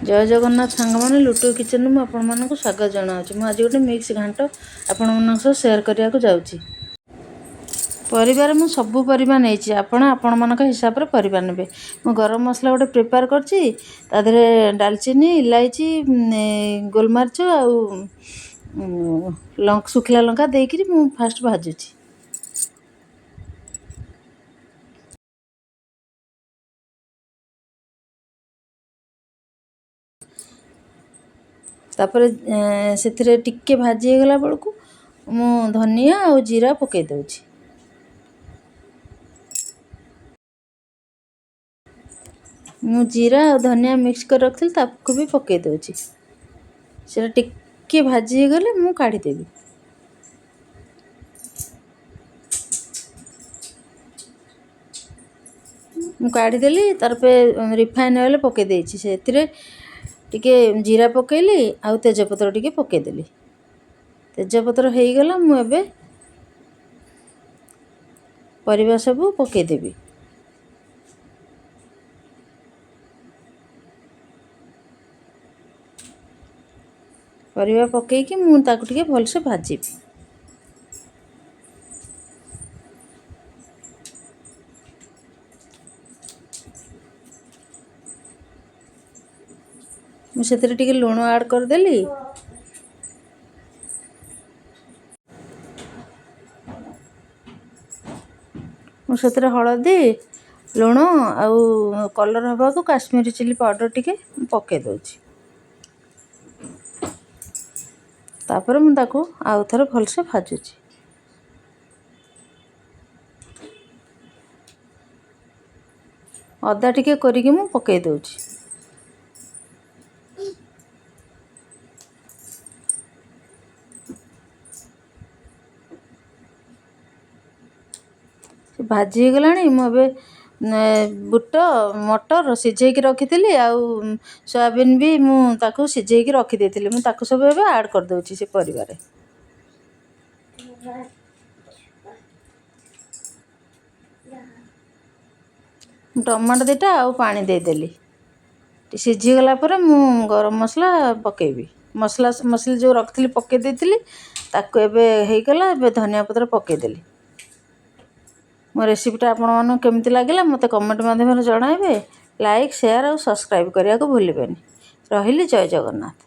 ଜୟ ଜଗନ୍ନାଥ ସାଙ୍ଗମାନେ, ଲୁଟୁ କିଚେନ୍ରୁ ମୁଁ ଆପଣମାନଙ୍କୁ ସ୍ୱାଗତ ଜଣାଉଛି। ମୁଁ ଆଜି ଗୋଟେ ମିକ୍ସ ଘାଣ୍ଟ ଆପଣମାନଙ୍କ ସହ ସେୟାର କରିବାକୁ ଯାଉଛି। ପରିବାରେ ମୁଁ ସବୁ ପରିବା ନେଇଛି, ଆପଣ ଆପଣମାନଙ୍କ ହିସାବରେ ପରିବା ନେବେ। ମୁଁ ଗରମ ମସଲା ଗୋଟେ ପ୍ରିପେୟାର କରିଛି। ତା ଦେହରେ ଡାଲଚିନି, ଇଲାଇଚି, ଗୋଲମରିଚ ଆଉ ଶୁଖିଲା ଲଙ୍କା ଦେଇକିରି ମୁଁ ଫାଷ୍ଟ ଭାଜୁଛି। ତାପରେ ସେଥିରେ ଟିକେ ଭାଜି ହେଇଗଲା ବେଳକୁ ମୁଁ ଧନିଆ ଆଉ ଜିରା ପକାଇ ଦେଉଛି। ମୁଁ ଜିରା ଆଉ ଧନିଆ ମିକ୍ସ କରି ରଖିଥିଲି, ତାକୁ ବି ପକାଇ ଦେଉଛି। ସେଇଟା ଟିକେ ଭାଜି ହେଇଗଲେ ମୁଁ କାଢ଼ିଦେବି। ମୁଁ କାଢ଼ିଦେଲି। ତାପରେ ରିଫାଇନ୍ ଅଏଲ୍ ପକାଇ ଦେଇଛି, ସେଥିରେ ଟିକେ ଜିରା ପକାଇଲି ଆଉ ତେଜପତ୍ର ଟିକେ ପକାଇଦେଲି। ତେଜପତ୍ର ହେଇଗଲା, ମୁଁ ଏବେ ପରିବା ସବୁ ପକାଇଦେବି। ପରିବା ପକାଇକି ମୁଁ ତାକୁ ଟିକେ ଭଲସେ ଭାଜିବି। ମୁଁ ସେଥିରେ ଟିକେ ଲୁଣ ଆଡ଼୍ କରିଦେଲି। ମୁଁ ସେଥିରେ ହଳଦୀ, ଲୁଣ ଆଉ କଲର୍ ହେବାକୁ କାଶ୍ମୀରୀ ଚିଲି ପାଉଡ଼ର ଟିକେ ପକାଇ ଦେଉଛି। ତାପରେ ମୁଁ ତାକୁ ଆଉ ଥରେ ଭଲସେ ଭାଜୁଛି। ଅଦା ଟିକେ କରିକି ମୁଁ ପକାଇ ଦେଉଛି। ଭାଜି ହେଇଗଲାଣି। ମୁଁ ଏବେ ବୁଟ ମଟର ସିଝେଇକି ରଖିଥିଲି ଆଉ ସୋୟାବିନ୍ ବି ମୁଁ ତାକୁ ସିଝେଇକି ରଖିଦେଇଥିଲି। ମୁଁ ତାକୁ ସବୁ ଏବେ ଆଡ଼୍ କରିଦେଉଛି ସେ ପରିବାରେ। ମୁଁ ଟମାଟୋ ଦୁଇଟା ଆଉ ପାଣି ଦେଇଦେଲି। ସିଝିଗଲା ପରେ ମୁଁ ଗରମ ମସଲା ପକାଇବି। ମସଲା ମସଲି ଯେଉଁ ରଖିଥିଲି ପକାଇ ଦେଇଥିଲି ତାକୁ। ଏବେ ହେଇଗଲା, ଏବେ ଧନିଆ ପତ୍ର ପକାଇଦେଲି। ମୋ ରେସିପିଟା ଆପଣମାନଙ୍କୁ କେମିତି ଲାଗିଲା, ମୋତେ କମେଣ୍ଟ ମାଧ୍ୟମରେ ଜଣାଇବେ। ଲାଇକ୍, ସେୟାର ଆଉ ସବସ୍କ୍ରାଇବ୍ କରିବାକୁ ଭୁଲିବେନି। ରହିଲି, ଜୟ ଜଗନ୍ନାଥ।